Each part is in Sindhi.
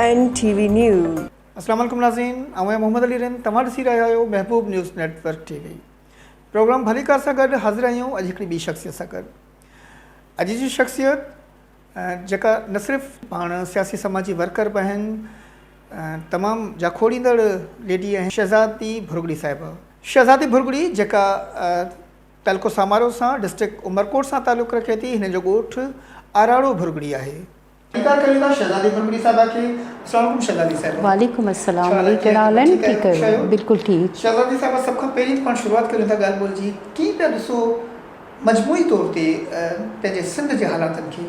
N T V news. اسلام عليڪم ناظرين آئون آهيان محمد علي رند توهان ڏسي رهيا آهيو Mehboob news network T V programme ڀليڪار سان گڏ حاضر آهيون اڄ هڪڙي ٻي شخصيت سان گڏ اڄ جي شخصيت جيڪا نه صرف پاڻ سياسي سماجي ورڪر به آهن تمام جاکوڙيندڙ ليڊي آهن شهزادي ڀرڳڙي صاحبه شهزادي ڀرڳڙي جيڪا تعلقو سامارو سان ڊسٽرڪٽ عمرڪوٽ سان تعلق رکي ٿي هن جو ڳوٺ آراڙو ڀرڳڙي آهي. ڀليڪار ڪريون ٿا شهزادي ڀرڳڙي صاحبه کي. السلام عليڪم شهزادي صاحبه. وعليڪم السلام ڇا حال علي آهي ڪهڙا حال آهن ٺيڪ ٺيڪ آهيو خوش آهيو آهيو بلڪل ٺيڪ. شهزادي صاحبه سڀ کان پهرين ته پاڻ شروعات ڪريون ٿا ڳالهه ٻولهه جي ڪيئن پيا ڏسو مجموعي طور تي پنهنجي سنڌ جي حالاتن کي.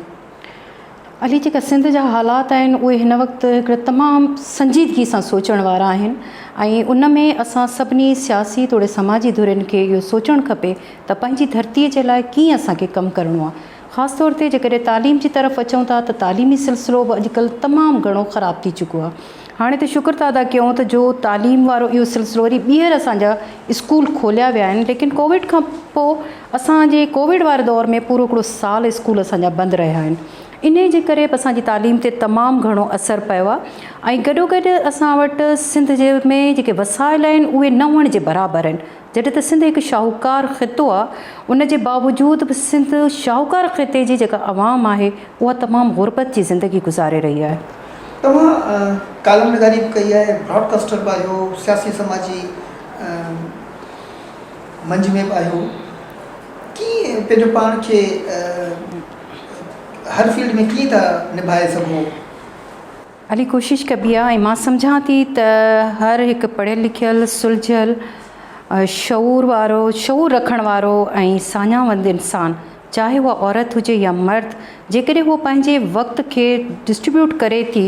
علي جيڪا سنڌ جا حالات آهن اهي هن وقت هڪڙي تمام سنجيدگي سان سوچڻ وارا آهن ۽ ان ۾ اسان سڀني سياسي توڙي سماجي ڌرين کي اهو سوچڻ کپي ته پنهنجي ڌرتي جي لاء ڪيئن اسان کي ڪم ڪرڻو آهي خاص طور تي جيڪڏهن تعليم جي طرف اچون ٿا ته تعليمي سلسلو به اڄڪلهه تمام گهڻو خراب ٿي چڪو آهي هاڻي ته شڪر ٿا ادا ڪيون ته جو تعليم وارو اهو سلسلو وري ٻيهر اسان جا اسڪول کوليا ويا آهن ليڪن ڪووڊ کان پوء اسان جي ڪووڊ واري دور ۾ پورو هڪڙو سال اسڪول اسان جا بند رهيا آهن انهي جي ڪري به اسان جي تعليم تي تمام گهڻو اثر پيو آهي ۽ گڏو گڏ اسان وٽ سنڌ جي ۾ جيڪي وسائل آهن اهي نه هئڻ جي برابر آهن جڏهن ته سنڌ هڪ شاهوڪار خطو آ ان جي باوجود به سنڌ شاهوڪار خطي جي جيڪا عوام آهي اها تمام غربت جي زندگي گذاري رهي آهي. توهان ڪالم نگاري به ڪئي آهي، براڊ ڪاسٽر به آهيو، سياسي سماجي منجهه ۾ به آهيو، ڪيئن پنهنجو پاڻ کي هر فيلڊ ۾ ڪيئن ٿا نڀائي سگهو؟ علي ڪوشش ڪبي آ ۽ مان سمجهان ٿي ته هر هڪ پڙهيل لکيل سلجهيل شعور وارو شعور رکڻ وارو ۽ ساڃاهه وند انسان چاهي اها عورت هجي يا مرد جيڪڏهن هو پنهنجي وقت کي ڊسٽريبيوٽ ڪري ٿي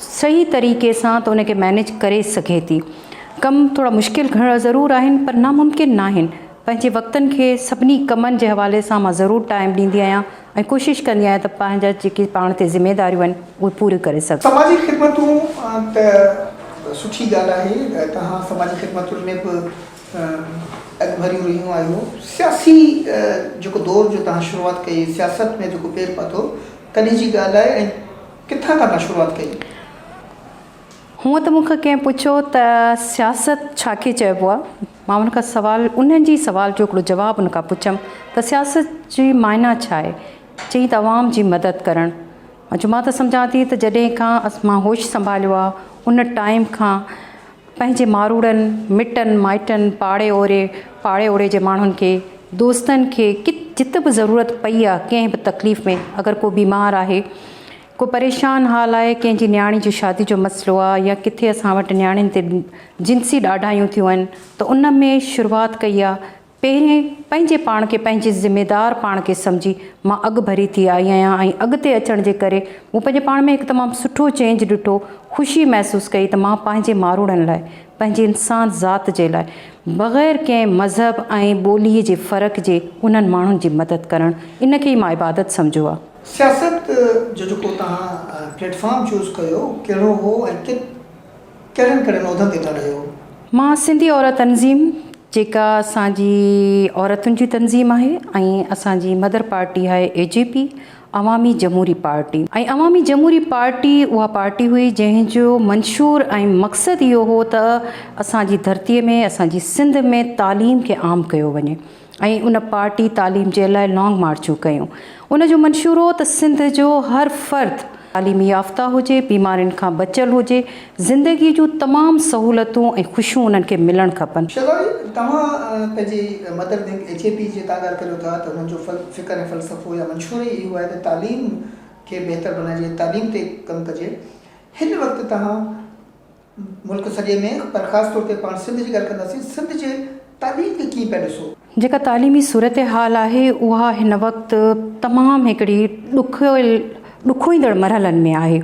صحيح طريقي سان ته ان کي مينيج ڪري سگهي ٿي ڪم ٿورا مشڪل گهڻا ضرور آهن پر ناممڪن ناهن پنهنجي وقتن کي سڀني ڪمن جي حوالي سان مان ضرور ٽائيم ڏيندي آهيان ۽ ڪوشش ڪندي آهيان ته پنهنجا جيڪي پاڻ تي ذميداريون آهن اهي پوريون ڪري سگهان. سماجي خدمتون ته سٺي ڳالهه آهي توهان سماجي خدمتن ۾ به اڳڀريون رهيون آهيو. سياسي جيڪو دور جو توهان شروعات ڪئي سياست ۾ جيڪو پير پاتو ڪڏهن جي ڳالهه آهي ۽ ڪٿان کان توهان شروعات ڪئي؟ هونء ته مون کان ڪنهن پڇيو ته سياست ڇا کي چئبو آهي؟ مان ان کان سوال انهن جي سوال جو هڪڙو جواب ان کان پڇيم ته سياست جي معنيٰ ڇا آهي؟ چيائين ته عوام جي مدد ڪرڻ. مان چيو مان ته سمجهان ٿي ته جڏهن کان مان هوش سنڀاليو آهي ان ٽائيم کان پنهنجي ماروئڙن، مٽن مائٽن، پاڙي اوري پاڙي اوڙي جي ماڻهن کي، دوستن کي جت به ضرورت پئي آهي ڪنهن به تڪليف ۾ اگر ڪو بيمار آهي ڪو پريشان حال آهي، ڪنهن جي نياڻي جي شادي جو مسئلو آهي يا ڪٿي اسان وٽ نياڻين تي جنسي ڏاڍايون ٿيون آهن ته ان ۾ شروعات ڪئي آهي پهرين پنهنجي پاڻ کي پنهنجي ذميدار پاڻ کي سمجهي مان اڳ ڀري ٿي آئي آهيان ۽ اڳتي اچڻ جي ڪري مون پنهنجي پاڻ ۾ هڪ تمام سٺو چينج ڏٺو خوشي محسوس ڪئي ته مان پنهنجي ماروئڙن لاء پنهنجي انسان ذات جي لاء بغير ڪنهن مذهب ۽ ٻولي جي فرق جي انهن ماڻهن جي مدد ڪرڻ ان کي ئي مان عبادت سمجهيو آهي. سياست جو جيڪو توهان پليٽ فارم چوز ڪيو ڪهڙو هو ۽ ڪهڙن ڪهڙن عهدن تي توهان رهيو؟ مان سنڌي عورت تنظيم جيڪا اسان جي عورتن جي تنظيم آهي ۽ اسان جي مدر پارٽي آهي اي جي پي عوامي جمهوري پارٽي ۽ عوامي جمهوري پارٽي اها پارٽي هئي جنهن جو منشور ۽ مقصد اهو هو ته اسان جي ڌرتي ۾ اسان جي سنڌ ۾ تعليم کي عام ڪيو وڃي ۽ ان پارٽي تعليم جي لاء لانگ مارچون ڪيون. ان جو منشور هو ته سنڌ جو هر فرد تعليم يافته هجي، بيمارين کان بچيل هجي، زندگي جون تمام سهولتون ۽ خوشيون انهن کي ملڻ کپن. شهزادي، توهان پنهنجي mother wing H A P جي تان ڳالهه ڪريو ٿا ته انهن جو فڪر ۽ فلسفو يا منشور ئي اهو آهي ته تعليم کي بهتر بنائجي، تعليم تي ڪم ڪجي. هن وقت توهان ملڪ سڄي ۾ پر خاص طور تي پاڻ سنڌ جي ڳالهه ڪنداسين، سنڌ جي تعليم کي ڪيئن پيا ڏسو؟ جيڪا تعليمي صورتحال آهي اها هن وقت تمام هڪڙي ڏکويل ڏکوئيندڙ مرحلن ۾ آهي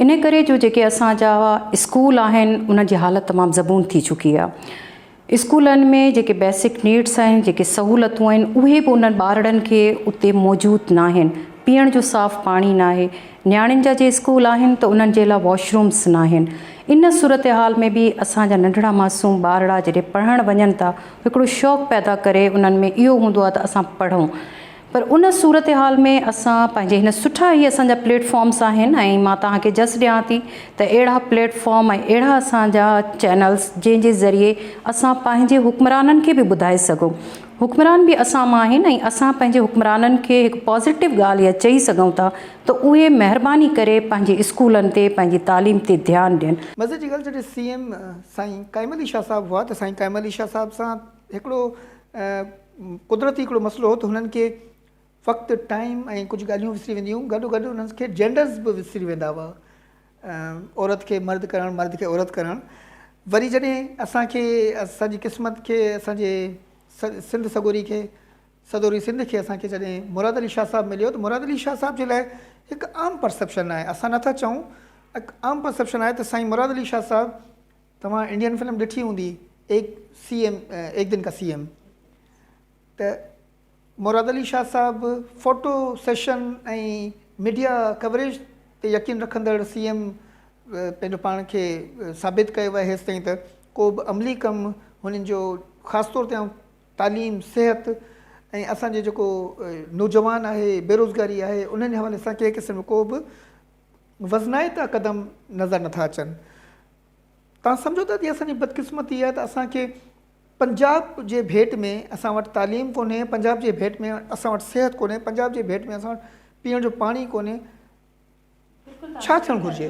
ان ڪري جو جيڪي اسان جا اسڪول آهن انهن جي حالت تمام زبون ٿي چڪي آهي اسڪولن ۾ جيڪي بيسڪ نيڊس آهن جيڪي سهولتون آهن اهي به انهن ٻارڙن کي اتي موجود ناهن پيئڻ جو صاف پاڻي ناهي نياڻين جا جي اسڪول آهن ته انهن جي لاء واش رومس ناهن ان صورتحال ۾ به اسان جا ننڍڙا معصوم ٻارڙا جڏهن پڙهڻ وڃن ٿا هڪڙو شوق پيدا ڪري انهن ۾ اهو هوندو آهي ته اسان پڙهون. پر ان صورتحال ۾ اسان پنهنجي هن سٺا هي اسان جا پليٽ فارمس آهن ۽ مان توهان کي جس ڏيان ٿي ته اهڙا پليٽ فارم ۽ اهڙا اسان جا چينلس جنهن جي ذريعي اسان پنهنجي حڪمرانن کي به ٻڌائي سگهون حڪمران به اسان مان آهن ۽ اسان پنهنجي حڪمرانن کي هڪ پازيٽو ڳالهه اها چئي سگهون ٿا ته اهي مهرباني ڪري پنهنجي اسڪولن تي پنهنجي تعليم تي ڌيان ڏين. مزي جي ڳالهه جڏهن سي ايم سائين قائم علي شاهه صاحب هئا ته سائين قائم علي شاهه صاحب سان هڪڙو قدرتي هڪڙو مسئلو هو ته هنن کي وقت، ٽائيم ۽ ڪجهه ڳالهيون وسري وينديون هيون، گڏو گڏ انهن کي جينڊرز به وسري ويندا هئا، عورت کي مرد ڪرڻ، مرد کي عورت ڪرڻ. وري جڏهن اسان کي اسان جي قسمت کي اسان جي سنڌ سڳوري کي سدوري سنڌ کي اسان کي جڏهن مراد علي شاهه صاحب مليو ته مراد علي شاهه صاحب جي لاء هڪ عام پرسيپشن آهي، اسان نٿا چئون، هڪ عام پرسيپشن آهي ته سائين مراد علي شاهه صاحب توهان انڊين فلم ڏٺي هوندي ايڪ سي ايم ايڪ دن ڪا سي ايم ته مراد علي شاهه صاحب فوٽو سيشن ۽ ميڊيا ڪوريج تي يقين رکندڙ سي ايم پنهنجو پاڻ کي ثابت ڪيو آهي هيستائين ته ڪو به عملي ڪم هنن جو خاص طور تي تعليم صحت ۽ اسان جي جيڪو نوجوان آهي بيروزگاري آهي انهن جي حوالي سان ڪنهن قسم جو ڪو به وزنائتا قدم نظر نٿا اچن توهان سمجهو ٿا ته اسان جي بدقسمتي آهي ته اسان کي پنجاب جي ڀيٽ ۾ اسان وٽ تعليم ڪونهي، پنجاب جي ڀيٽ ۾ اسان وٽ صحت ڪونهي، پنجاب جي ڀيٽ ۾ اسان وٽ پيئڻ جو پاڻي ڪونهي، ڇا ٿيڻ گهرجي؟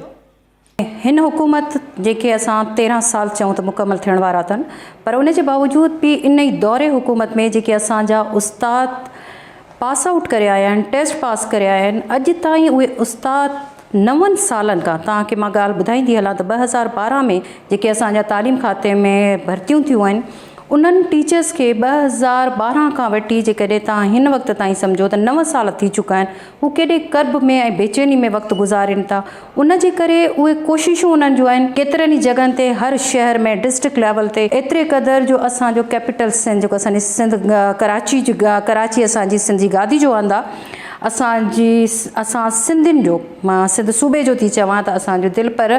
هن حڪومت جنهن کي اسان 13 سال چئون ته مڪمل ٿيڻ وارا اٿن پر ان جي باوجود به ان ئي دور حڪومت ۾ جيڪي اسان جا استاد پاس آئوٽ ڪري آيا آهن ٽيسٽ پاس ڪري آيا آهن اڄ تائين اهي استاد نون سالن کان توهان کي مان ڳالهه ٻڌائيندي هلان ته 2012 ۾ جيڪي اسان جا تعليم کاتي ۾ ڀرتيون ٿيون آهن انهن ٽيچرس کي 2012 کان وٺي جيڪڏهن توهان هن وقت تائين سمجهو ته نو سال ٿي چڪا آهن هو ڪيڏي ڪرب ۾ ۽ بيچيني ۾ وقت گذارين ٿا ان جي ڪري اهي ڪوششون انهن جون آهن ڪيترن ئي جڳهن تي هر شهر ۾ ڊسٽرڪٽ ليول تي ايتري قدر جو اسان جو ڪيپيٽل سنڌ جيڪو اسان جي سنڌ ڪراچي جي ڪراچي اسان جي سنڌ جي گادي جو هنڌ آهي اسان جي اسان سنڌين جو مان سنڌ صوبي جو ٿي چوان ته اسان جو دل پر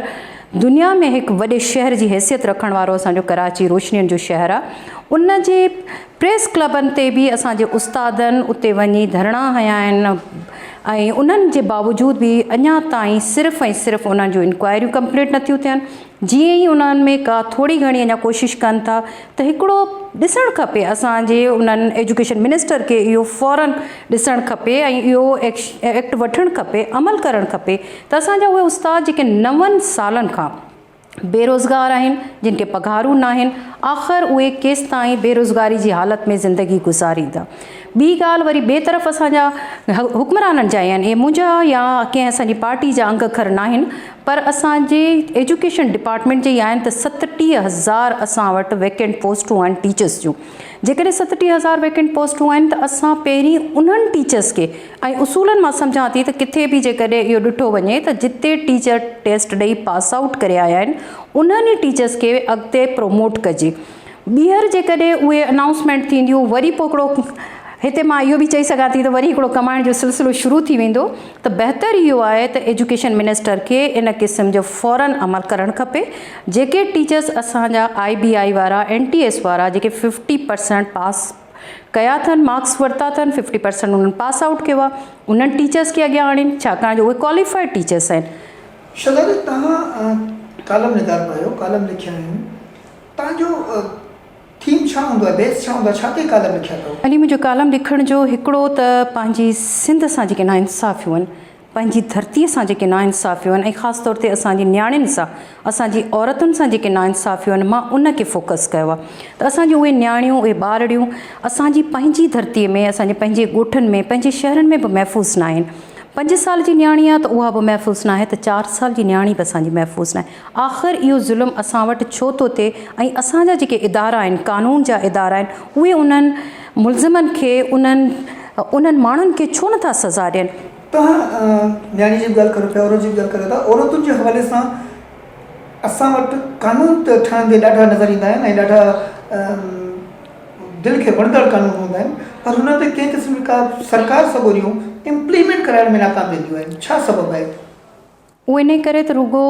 دنيا ۾ هڪ وڏي شهر جي حيثيت رکڻ وارو اسان جو ڪراچي روشنين جو شهر آ ان جي پريس ڪلبن تي به اسان جي استادن اتي وڃي ڌرڻا هنيا آهن ۽ انهن جي باوجود به اڃا تائين صرف ۽ صرف انهن جون انڪوائريون ڪمپليٽ نٿيون ٿين جيئن ئي انهن ۾ ڪا ٿوري گهڻي اڃا ڪوشش ڪن ٿا ته هڪڙو ڏسڻ کپي اسان جي انهن ايجوڪيشن منسٽر کي اهو فورن ڏسڻ کپي ۽ اهو ايڪٽ وٺڻ کپي عمل ڪرڻ کپي ته اسان جا اهي استاد جيڪي نون سالن کان بيروزگار آهن جن کي پگهارون ناهن آخر اهي ڪيستائين بيروزگاري جي حالت ۾ زندگي گذاريندا ٻي ڳالهه وري ٻئي طرف اسان جا حڪمرانن جا آهن اهي منهنجا يا ڪنهن اسان جي پارٽي جا انگ اکر ناهن پر اسان جي ايجوڪيشن ڊپارٽمينٽ جي ئي آهن ته 37 هزار اسان وٽ ويڪنٽ پوسٽون آهن ٽيچرس جون جيڪڏهن 37 هزار ويڪنٽ پوسٽون آهن ته اسان پهرين انهن ٽيچرس کي ۽ اصولن مان سمجهان ٿي ته ڪٿي به جيڪڏهن اهو ڏٺو وڃي ته جتي ٽيچر ٽيسٽ ڏئي پاس آئوٽ ڪري آيا آهن انهن ئي ٽيچرس کي اڳتي پروموٽ ڪجي ٻيهر جيڪڏهن اهي انائونسمينٽ ٿينديون وري پوء هڪڙو هتي مان اهو به چئي سگهان ٿي ته وري هڪڙو ڪمائڻ جو سلسلو شروع ٿي ويندو ته بهتر اهو آهي ته ايجوڪيشن منسٽر کي ان قسم جو فورن عمل ڪرڻ کپي جيڪي ٽيچرس اسان جا آء بي آء وارا اين ٽي ايس وارا جيڪي ففٽي پرسنٽ پاس ڪيا اٿن مارڪس ورتا اٿن ففٽي پرسنٽ انهن پاس آئوٽ ڪيو آهي انهن ٽيچرس کي اڳيان آڻين ڇاڪاڻ جو اهي ڪواليفائيڊ ٽيچرس آهن. شهزادي توهان ڪالم نگار به آهيو ڪالم لکيا آهن توهان جو ٿيم ڇا هوندو آهي بيس ڇا هوندو آهي ڇا تي ڪالم لکيا اٿو؟ علي منهنجو ڪالم لکڻ جو هڪڙو ته پنهنجي سنڌ سان جيڪي ناانصافيون آهن پنهنجي ڌرتي سان جيڪي ناانصافيون آهن ۽ خاص طور تي اسان جي نياڻين سان اسان جي عورتن سان جيڪي ناانصافيون آهن مان ان کي فوڪس ڪيو آهي ته اسان جون اهي نياڻيون اهي ٻارڙيون اسان جي پنهنجي ڌرتي ۾ اسان جي پنهنجي ڳوٺن ۾ پنهنجي شهرن ۾ به محفوظ ناهن پنج سال جي نياڻي آهي ته اها به محفوظ ناهي ته چار سال جي نياڻي به اسان جي محفوظ ناهي آخر اهو ظلم اسان وٽ ڇو ٿو ٿئي ۽ اسان جا جيڪي ادارا آهن قانون جا ادارا آهن اهي انهن ملزمن کي انهن انهن ماڻهن کي ڇو نٿا سزا ڏين. توهان نياڻي جي به ڳالهه ڪريو پيا عورت جي به ڳالهه ڪريو ٿا عورتن جي حوالي سان اسان وٽ قانون ته ٺهندي ڏاڍا نظر ايندا آهن ۽ ڏاڍا دل کي وڻندڙ قانون هوندا آهن پر انهن تي ڪنهن قسم جي ڪا سرڪار سڳوريون امپليمينٽ ڪرائڻ ۾ ناڪام وينديون آهن ڇا سبب آهي؟ اهو انهي ڪري ته رڳو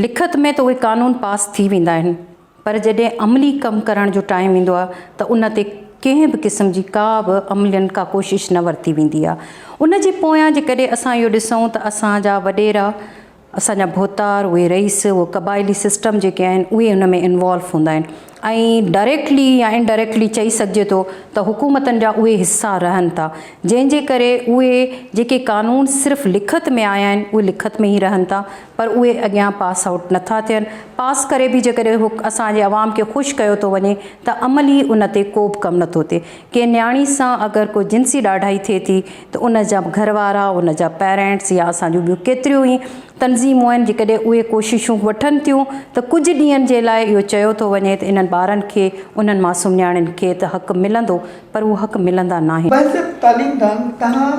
لکت ۾ ته اهي قانون پاس ٿي ويندا آهن پر جڏهن عملي ڪم ڪرڻ جو ٽائيم ايندو آهي ته ان تي ڪنهن به قسم جي ڪا به عملين ڪا ڪوشش نه ورتي ويندي آهي. ان جي پويان جيڪڏهن اسان اهو ڏسون ته اسان جا وڏيرا، اسان جا ڀوتار، اهي رئيس، اهو قبائلي سسٽم جيڪي آهن اهي ان ۾ انوالو هوندا آهن ۽ ڊائريڪٽلي يا انڊائريڪٽلي چئي سگهجي ٿو ته حڪومتن جا اهي حصا رهن ٿا جنهن جي ڪري اهي جيڪي قانون صرف لکت ۾ آيا آهن اهي لکت ۾ ئي رهن ٿا پر اهي اڳيان پاس آئوٽ نٿا ٿين. پاس ڪري به جيڪڏهن اسان جي عوام کي خوش ڪيو ٿو وڃي ته عملي ان تي ڪو به ڪم نٿو ٿئي. ڪنهن نياڻي سان اگر ڪو جنسي ڏاڍائي ٿئي ٿي ته ان جا گهر وارا، ان جا پيرينٽس يا اسان جون ٻيون ڪيتريون ئي تنظيمون آهن جيڪڏهن اهي ڪوششون وٺن ٿيون ته ڪجهه ڏينهن جي لاء اهو چيو ٿو وڃي ته انهن ٻارن کي انهن معصوم نياڻين کي ته حق ملندو پر اهو حق ملندا ناهن. بحيثيت تعليمدان توهان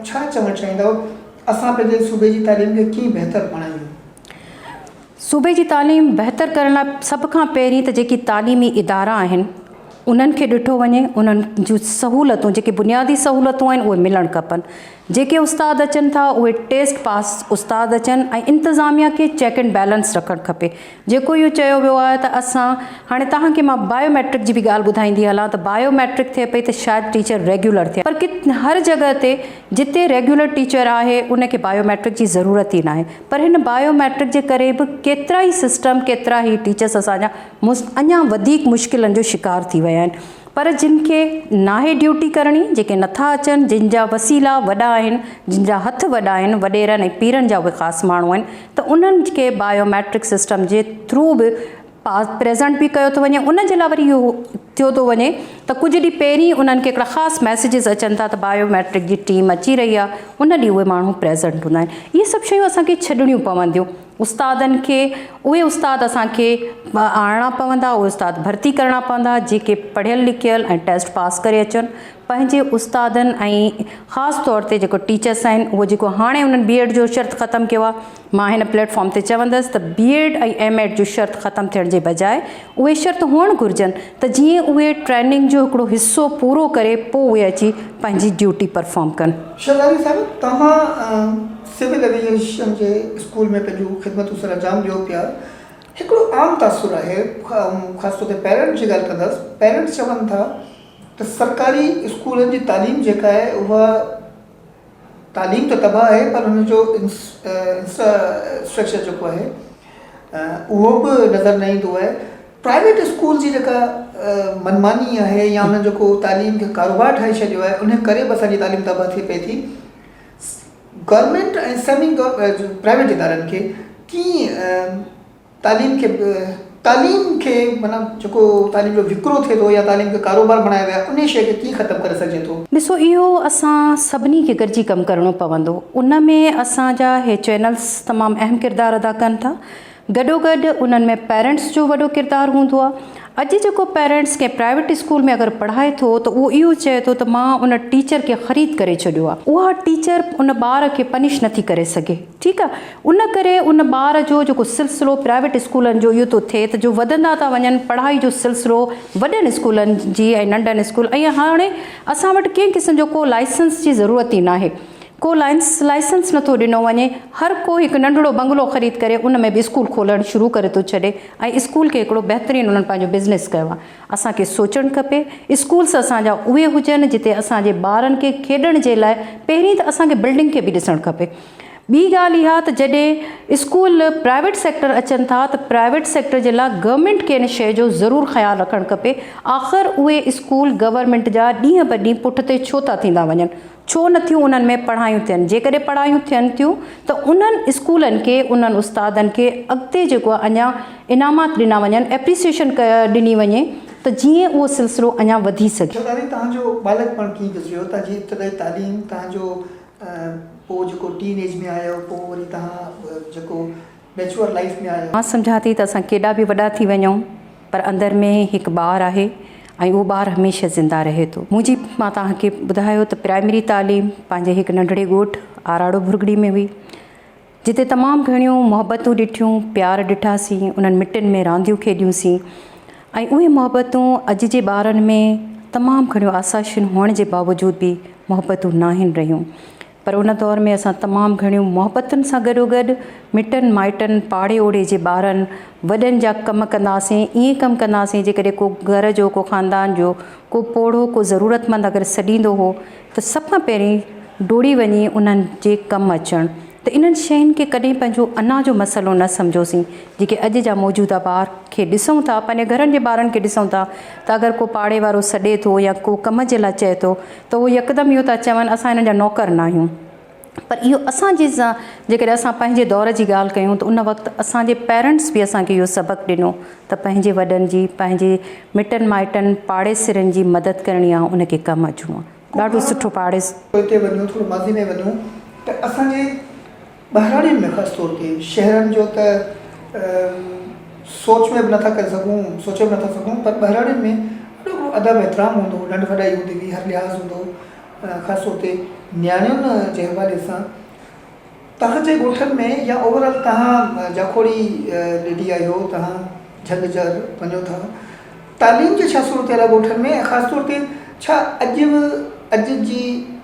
ڇا چوڻ چاهيندؤ اسان پنهنجي صوبي جي تعليم کي ڪيئن بهتر بڻايون؟ صوبي جي تعليم بهتر ڪرڻ لاء سڀ کان پهرين ته جيڪي تعليمي ادارا آهن انهن کي ڏٺو وڃي انهن جون سهولتون جيڪي بنيادي سهولتون آهن اهي ملڻ کپن جيڪي استاد اچن ٿا اهي ٽيسٽ پاس استاد اچن ۽ انتظاميا کي چيڪ اينڊ بيلنس رکڻ کپي جيڪو اهو چيو ويو آهي ته اسان هاڻي توهان کي مان بايو ميٽرڪ جي به ڳالهه ٻڌائيندي هلان ته بايو ميٽرڪ ٿئي پئي ته شايد ٽيچر ريگيولر ٿئي پر هر جڳهه تي جتي ريگيولر ٽيچر آهي ان کي بايو ميٽرڪ جي ضرورت ئي ناهي پر هن بايو ميٽرڪ جي ڪري به ڪيترا ئي سسٽم ڪيترا ئي ٽيچرس اسان جا اڃا وڌيڪ مشڪلن جو شڪار ٿي ويا آهن پر جن کي ناهي ڊيوٽي ڪرڻي جيڪي نٿا اچن جن جا وسيلا وڏا آهن جن جا هٿ وڏا آهن وڏيرن ۽ پيرن جا اهي خاص ماڻهو آهن ته انهن کي بايو ميٽرڪ سسٽم جي ٿرو به پاس پريزنٽ به ڪيو ٿو وڃي ان جي لاء وري اهو ٿيو ٿو وڃي ته ڪجهه ڏينهن پهرين انهن کي هڪڙا خاص ميسيجز اچن ٿا ته بايو ميٽرڪ جي ٽيم اچي رهي آهي ان ڏينهن اهي ماڻهو پريزنٽ هوندا آهن اهي سڀ شيون اسان کي ڇڏڻيون پونديون استادن کي اهي استاد اسان کي آڻڻا پوندا اهي استاد ڀرتي ڪرڻا پوندا جيڪي پڙهيل لکيل ۽ ٽيسٽ پاس ڪري اچن پنهنجي استادن ۽ خاص طور تي جيڪو ٽيچرس آهن اهو جيڪو هاڻي انهن بي ايڊ جو شرط ختم ڪيو آهي مان هن پليٽ فارم تي چوندس ته بي ايڊ ۽ ايم ايڊ جو شرط ختم ٿيڻ جي بجاء اهي شرط هئڻ گهرجن ته جيئن اهي ٽريننگ جو هڪڙو حصو پورو ڪري پوء اهي اچي پنهنجي ڊيوٽي پرفارم ڪن. شهزادي صاحب توهان سول ايوي ايشن جي اسڪول ۾ پنهنجون خدمتون سر انجام ڏيو پيا. هڪڙو عام تاثر آهي خاص طور تي پيرنٽس جي ڳالهه ڪندس پيرنٽس چون ٿا ته سرڪاري اسڪولن جي تعليم جيڪا آهي اها تعليم ته تباهه آهي پر ان جو انفراسٽرڪچر جيڪو آهي اهو به نظر نه ايندو آهي پرائيويٽ اسڪول جي جيڪا منماني آهي يا انهن جيڪو تعليم کي ڪاروبار ٺاهي ڇڏيو آهي ان ڪري به اسان جي تعليم تباهه ٿي پئي ٿي گورنمينٽ ۽ سيمي پرائيويٽ ادارن کي ڪيئن تعليم کي تعليم کي معنيٰ جيڪو تعليم جو وڪرو ٿئي ٿو يا تعليم کي ڪاروبار بڻايو ويو آهي انهي شيء کي ڪيئن ختم ڪري سگهجي ٿو؟ ڏسو اهو اسان سڀني کي گڏجي ڪم ڪرڻو پوندو ان ۾ اسان جا هي چينلز تمام اهم ڪردار ادا ڪن ٿا گڏوگڏ انهن ۾ پيرنٽس جو وڏو ڪردار هوندو آهي اڄ جيڪو پيرنٽس ڪنهن پرائيويٽ اسڪول ۾ اگر پڙهائي ٿو ته اهو اهو چئي ٿو ته مان ان ٽيچر کي خريد ڪري ڇڏيو آهي اها ٽيچر ان ٻار کي پنش نٿي ڪري سگهي ٺيڪ آهي ان ڪري ان ٻار جو جيڪو سلسلو پرائيويٽ اسڪولن جو اهو ٿو ٿئي ته جو وڌندا ٿا وڃن پڙهائي جو سلسلو وڏن اسڪولن جي ۽ ننڍن اسڪول ۽ هاڻي اسان وٽ ڪنهن قسم جو ڪو لائسنس جي ضرورت ئي ناهي ڪو لائسنس نٿو ڏنو وڃي، هر ڪو هڪ ننڍڙو بنگلو خريد ڪري ان ۾ به اسڪول کولڻ شروع ڪري ٿو ڇڏي ۽ اسڪول کي هڪڙو بهترين انهن پنهنجو بزنس ڪيو آهي. اسان کي سوچڻ کپي اسڪولس اسان جا اهي هجن جتي اسان جي ٻارن کي کيڏڻ جي لاء پهرين ته اسان کي بلڊنگ کي به ڏسڻ کپي. ٻي ڳالهه اها ته جڏهن اسڪول پرائيويٽ سيڪٽر اچن ٿا ته پرائيويٽ سيڪٽر جي لاء گورنمينٽ کي ان شيء جو ضرور خيال رکڻ کپي آخر اهي اسڪول گورنمينٽ جا ڏينهن به ڏينهن پٺتي ڇو ٿا ٿيندا وڃن ڇو نه ٿيون انهن ۾ پڙهايون ٿين جيڪڏهن پڙهايون ٿين ٿيون ته انهن اسڪولن کي انهن استادن کي اڳتي جيڪو آهي اڃا انعامات ڏنا وڃن ايپريسيئشن ڏني وڃي ته جيئن اهو سلسلو اڃا وڌي سگهي. شهزادي توهان جو ٻالڪپڻ ڪيئن گذريو توهان جي ابتدائي تعليم توهان جو پوء جيڪو ٽين ايج ۾ آيو پوء وري توهان جيڪو ميچوئر لائيف ۾ آيو. مان سمجهان ٿي ته اسان ڪيڏا به وڏا ٿي وڃون پر اندر ۾ هڪ ٻار آهي ۽ اهو ٻار هميشه زنده رهي ٿو. منهنجي مان توهان کي ٻڌايو ته پرائمري تعليم پنهنجي هڪ ننڍڙي ڳوٺ آراڙو ڀرڳڙي ۾ هئي جتي تمام گهڻيون محبتون ڏٺيون، پيار ڏٺاسين، انهن مٽين ۾ رانديون کيڏيون سين ۽ اهي محبتون اڄ جي ٻارن ۾ تمام گهڻيون آسائشن هئڻ جي باوجود به محبتون ناهن رهيون. پر ان دور ۾ اسان تمام گهڻيون محبتن سان گڏوگڏ مٽن مائٽن، پاڙي اوڙي جي ٻارن، وڏن جا ڪم ڪنداسين، ائين ڪم ڪنداسين جيڪڏهن ڪو گهر جو، ڪو خاندان جو، ڪو پوڙهو، ڪو ضرورتمند اگر سڏيندو هو ته سڀ کان پهرين ڊوڙي وڃي انهن جي ڪم اچڻ ته انهن شين کي ڪڏهن پنهنجو انا جو مسئلو نه سمجهوسين جيڪي اڄ جا موجوده ٻار کي ڏسون ٿا پنهنجي گهرن جي ٻارن کي ڏسون ٿا ته اگر ڪو پاڙي وارو سڏي ٿو يا ڪو ڪم جي لاء چئي ٿو ته اهو يڪدم اهو ٿا چون اسان هنن جا نوڪر ناهيون پر اهو اسان جي جيڪڏهن اسان پنهنجي دور جي ڳالهه ڪيون ته ان وقت اسان جي پيرنٽس به اسان کي اهو سبق ڏنو ته پنهنجي وڏن جي پنهنجي مٽن مائٽن پاڙيسرين جي مدد ڪرڻي آهي ان کي ڪم اچڻو آهي ڏاڍو سٺو پاڙيس. پوئتي وڃون ٿورو ماضي ۾ وڃون ته اسان جي ٻهراڙين ۾ خاص طور تي شهرن جو ته سوچ ۾ به نٿا ڪري سگهون سوچي به نٿا سگهون پر ٻهراڙين ۾ وڏو هڪڙو ادب احترام هوندو هو ننڍ وڏائي هوندي هئي هر لحاظ هوندو هو خاص طور تي نياڻين جي حوالي سان توهان جي ڳوٺن ۾ يا اوور آل توهان جاکوڙي ليڊي آهيو توهان جهنگ جر وڃو ٿا تعليم جي ڇا صورتحال آهي ڳوٺن ۾ ۽ خاص طور تي ڇا اڄ به اڄ جي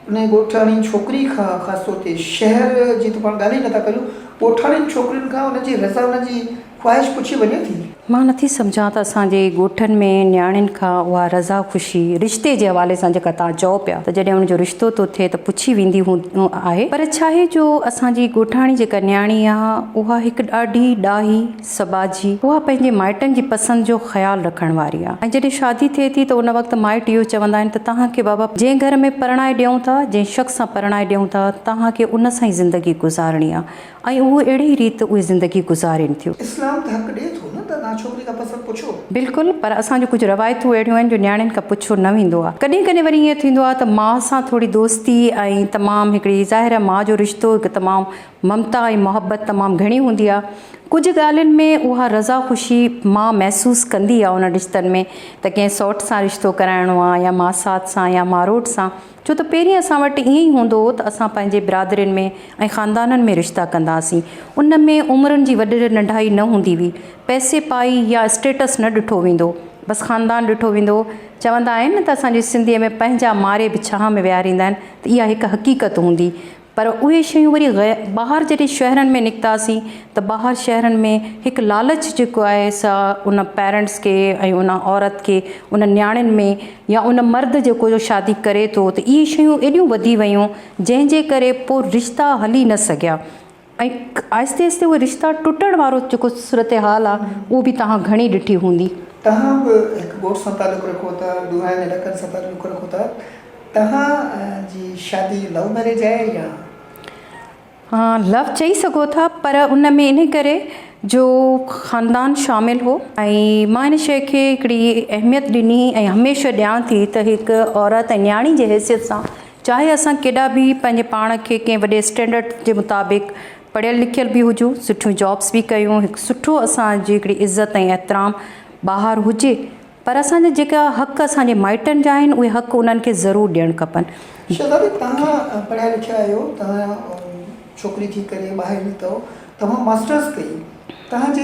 انهي ڳوٺاڻي ڇوڪري کان خاص طور تي شهر جي ته پاڻ ڳالهه ئي نٿا ڪريون ڳوٺاڻين ڇوڪرين کان انهن جي رضا انهن جي خواهش پڇي وڃي ٿي؟ مان نٿي سمجهان ته اسان جي ڳوٺن ۾ نياڻين کان اها رضا خوشي رشتي جي حوالي سان جيڪا توهان چئو پيا ته جڏهن ان جو رشتو ٿو ٿئي ته پڇي ويندي آهي پر ڇاهي جو اسان جي ڳوٺاڻي جيڪا نياڻي آهي اها هڪ ڏاڍي ڏاهي سٻاجهي، اها پنهنجي مائٽن جي پسند جو خيال رکڻ واري آ ۽ جڏهن شادي ٿئي ٿي ته ان وقت مائٽ اهو چوندا آهن ته توهان کي بابا جنهن گهر ۾ پرڻائي ڏيون ٿا، جنهن شخص سان پرڻائي ڏيون ٿا، توهان کي ان سان ئي زندگي گذارڻي آ ۽ اهو اهڙي ئي ريت اهي زندگي گذارين ٿيون. اسلام ته حق ڏئي ٿو نه ته توهان ڇوڪري کان پسند پڇو. بلڪل پر اسان جون ڪجهه روايتون اهڙيون آهن جو نياڻين کان پڇيو نه ويندو آ. ڪڏهن ڪڏهن وري ائين ٿيندو آ ته ماء سان ٿوري دوستي ۽ تمام هڪڙي ظاهر آ ماء جو رشتو هڪ تمام ممتا ۽ محبت تمام گهڻي هوندي آ. ڪجهه ڳالهين ۾ اها رضا خوشي ماء محسوس ڪندي آ انهن رشتن ۾ ته ڪنهن سئوٽ سان رشتو ڪرائڻو آ يا ماسات سان يا ماروٽ سان ڇو ته پهرين اسان وٽ ائين ئي هوندو هو ته اسان پنهنجي برادرين ۾ ۽ خاندانن ۾ رشتا ڪندا هئاسين ان ۾ عمرن جي وڏ ننڍائي نه هوندي هئي پئسي پائي يا اسٽيٽس نه ڏٺو ويندو بس خاندان ڏٺو ويندو هو چوندا آهن نه ته اسان جي سنڌيء ۾ پنهنجا ماري به ڇانهه ۾ ويهاريندا آهن ته اها هڪ حقيقت هوندي پر اهي شيون وري ٻاهر جڏهن شهرن ۾ نڪتاسين ته ٻاهر شهرن ۾ هڪ لالچ جيڪو آهي سا ان پيرنٽس کي ۽ ان عورت کي ان نياڻين ۾ يا ان مرد جيڪو جو شادي ڪري ٿو ته اهي شيون ايڏيون وڌي ويون جنهن جي ڪري پوء رشتا هلي نه سگهيا ۽ آهستي آهستي اهي رشتا ٽٽڻ وارو جيڪو صورتحال آهي اهو به توهان گهڻي ڏٺي هوندي. توهان به هڪ ڳوٺ سان تعلق رکو ٿا، ڏورانهن علائقن سان تعلق رکو ٿا، توهان جي شادي لو ميريج آهي يا؟ ها لو چئي سگهو ٿا پر ان ۾ انهي ڪري جو خاندان شامل هو ۽ مان ان شيء کي هڪڙي اهميت ڏني ۽ هميشه ڏيان ٿي ته هڪ عورت ۽ نياڻي جي حيثيت سان چاهي اسان ڪيڏا به پنهنجي پاڻ کي ڪنهن وڏي اسٽينڊرڊ جي مطابق پڙهيل لکيل به هجون سٺيون جابس به ڪيون هڪ سٺو اسان جي هڪڙي عزت ۽ احترام ٻاهر هجي پر اسان جا جيڪا حق اسان جي مائٽن جا آهن اهي حق انهن کي ضرور ڏيڻ کپن. شهزادي توهان پڙهيا لکيا آهيو توهان ڇوڪري ٿي ڪري ٻاهر نڪتؤ توهان ماسٽرس ڪئي توهان جي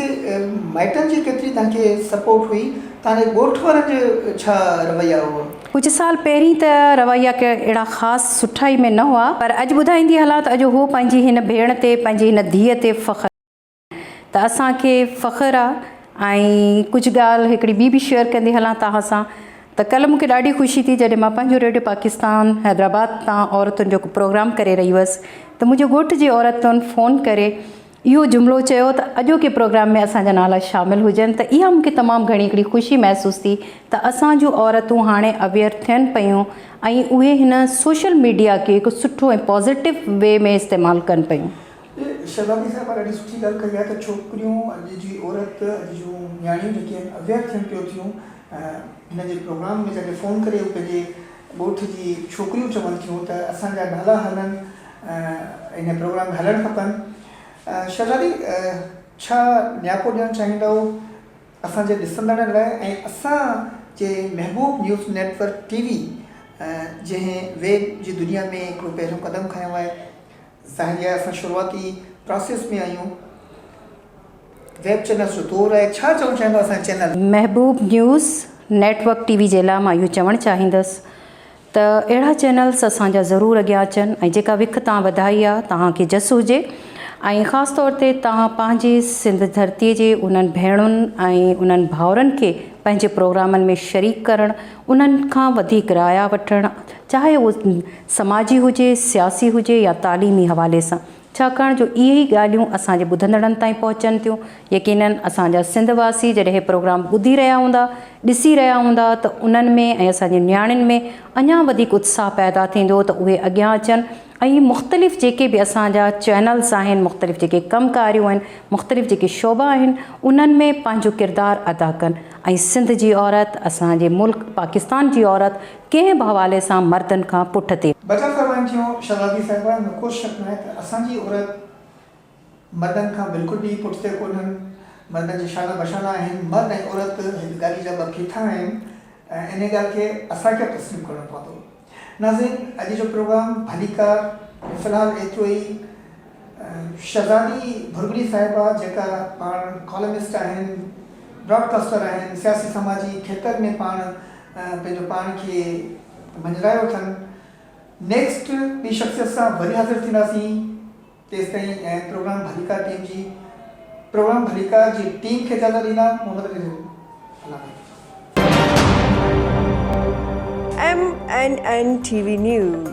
مائٽن جي ڪيتري توهان کي سپورٽ هئي توهان جي ڳوٺ وارن جو ڇا رويا هو؟ ڪجهه سال پهرين ته رويا ڪي اهڙا خاص سٺائي ۾ نه هئا پر اڄ ٻڌائيندي هلان ته اڄ هو پنهنجي هن ڀيڻ تي پنهنجي هن ڌيء تي فخر ته اسان کي فخر آ ۽ ڪجهه ڳالهه هڪڙي ٻي به شيئر ڪندي هلان توهان سان ته ڪلهه مونکي ڏاڍي خوشي ٿي جڏهن مان پنهنجو ريڊيو پاڪستان حيدرآباد تان عورتن جو پروگرام ڪري رهي هئس ته منهنجي ڳوٺ جي عورتن فون ڪري اهو جملو چيو ته اڄوڪي پروگرام ۾ اسان جا نالا شامل هجن ته اها مونکي تمام گهڻي هڪڙي خوشي محسوس ٿي ته اسان جون عورتون هاڻي اويئر ٿين پيون ۽ اهي هن سوشل ميڊيا کي هڪ سٺو ۽ پازيٽو وي ۾ استعمال ڪن پيون. شهزادي صاحبه ڏاڍي سٺي ڳالهه ڪئي آهي ته ڇوڪريون اڄ جي عورت اڄ جون نياڻيون جيڪي آهن اويئر ٿين پيو ٿيون هن جي پروگرام ۾ جڏهن فون ڪري هو پنهنجي ڳوٺ جي ڇوڪريون چون ٿيون ته اسان جا نالا هلن ان پروگرام ۾ هلڻ کپن شهزادي ڇا نياپو ڏيڻ چاهيندؤ اسان جي ڏسندڙن لاء ۽ اسان جي Mehboob news network T V جنهن ويب جي دنيا ۾ هڪڙو پهريون قدم کنيو آهي ظاهر آهي اسان شروعاتي پراسيس ۾ آهيون ويب چينلز جو دور آهي ڇا چوڻ چاهيندو اسان channel. Mehboob news network T V جي لاء مان اهو چوڻ چاهيندس ته اهڙا چينلز اسان جا ضرور اڳيان اچن ۽ جيڪا وک توهان وڌائي آ توهان کي جس هجي ۽ خاص طور تي توهان پنهنجي سنڌ ڌرتي جي انهن ڀيڻن ۽ انهن ڀائرن کي پنهنجي پروگرامن ۾ شريڪ ڪرڻ انهن کان وڌيڪ رايا وٺڻ چاهي اهو سماجي هجي سياسي هجي يا تعليمي حوالي سان ڇاڪاڻ جو اهي ئي ڳالهيون اسان جي ٻڌندڙن تائين پهچن ٿيون. يقينن اسان جا سنڌ واسي جڏهن هي پروگرام ٻڌي رهيا هوندا، ڏسي رهيا هوندا ته انهن ۾ ۽ اسان جي نياڻين ۾ اڃا وڌيڪ اتساهه پيدا ٿيندو ته اهي اڳيان اچن ۽ مختلف جيڪي به اسان جا چينلز آهن، مختلف جيڪي ڪم ڪاريون آهن، مختلف جيڪي شعبا آهن انهن ۾ پنهنجو ڪردار ادا ڪن ۽ سنڌ جي عورت اسان جي ملڪ پاڪستان جي عورت ڪنهن به حوالي سان مردن کان پٺ تي بجا فرمائن ٿيون شهزادي صاحبه ان ۾ ڪو شڪ ناهي ته اسان جي عورت مردن کان بلڪل به پٺتي ڪونهن مردن جي شانه بشانه آهن مرد ۽ عورت هڪ گاڏي جا ٻه ڦيٿا آهن ۽ انهي ڳالهه کي اسان کي به تسليم ڪرڻو پوندو ناظرين اڄ جو پروگرام ڀليڪار ۾ في الحال ايترو ئي شهزادي ڀرڳڙي صاحبه جيڪا پاڻ ڪالمسٽ آهن براڊ ڪاسٽر آهن سياسي سماجي کيتر ۾ پاڻ پنهنجو پاڻ کي مڃرايو اٿن. نيڪسٽ ٻي شخصيت سان وري حاضر ٿينداسين تيستائين ۽ پروگرام ڀليڪار ٽيم جي پروگرام ڀليڪار جي ٽيم کي اجازت ڏيندا محمد علي رند الله حافظ. M N N T V news.